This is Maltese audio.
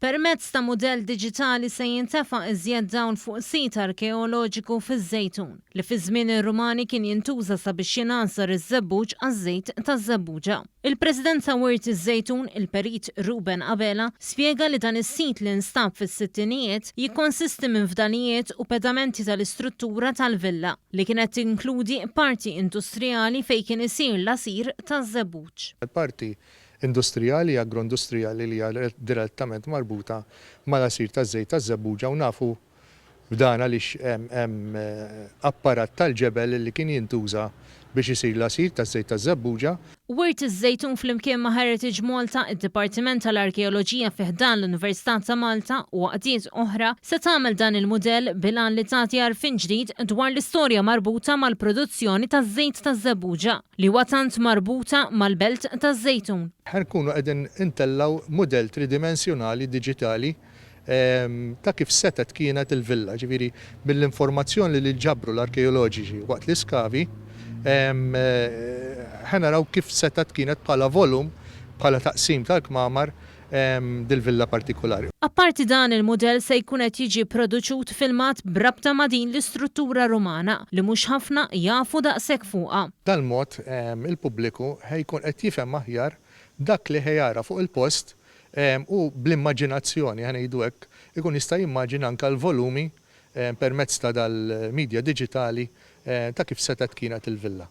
Permezz ta' mudell diġitali se jintefa' iżjed dawl fuq sit arkeoloġiku fiż-Żejtun, li fi żmien ir-Rumani kien jintuża sabiex jingħasar iż-żebbuġ għaż-żejt taż-żebbuġa. Il-President ta' Wirt iż-Żejtun, il-Perit Ruben Abela, spjega li dan is-sit li nstab fis-sittinijiet jikkonsisti minn fdalijiet u pedamenti tal-istruttura tal-villa, li kienet tinkludi parti industrijali fejn kien isir l-għasir taż-żebbuġ. Parti industrijali, agroindustrijali li hija direttament marbuta mal-għasir taż-żejt taż-żebbuġa u nafu b'dan għaliex hemm apparat tal-ġebel li kien jintuża biex isir l-għasir taż-żejt taż-żebbuġa. Wirt iż-Żejtun flimkien ma' Heritage Malta, id-Dipartiment tal-Arkeoloġija fi ħdan l-Università ta' Malta u għaqdiet oħra se tagħmel dan il-mudell bil-għan li tagħti għarfien ġdid dwar l-istorja marbuta mal-produzzjoni taż-żejt taż-żebbuġa. Li huwa tant marbuta mal-belt taż-Żejtun. Ħa nkunu qegħdin intellgħu mudell tridimensjonali diġitali ta' kif setgħet kienet il-villa, ġifieri mill-informazzjoni li ġabru l-arkeoloġiċi waqt l-iskavi, ħa naraw kif setgħet kienet bħala volum, bħala taqsim tal-kmamar dil-villa partikulari. Apparti dan il-mudell se jkun qed jiġi pproduċut filmat b'rabta ma' din l-istruttura Rumana li mhux ħafna jafu daqshekk fuqha. B'dal-mod il-pubbliku ħa jkun qed jifhem aħjar dak li ħa jara fuq il-post u bl-immaġinazzjoni, ħa ngħidu hekk, ikun jista' jimmaġina anke l-volumi permezz ta' dal-media diġitali ta' kif setgħet kienet il-villa.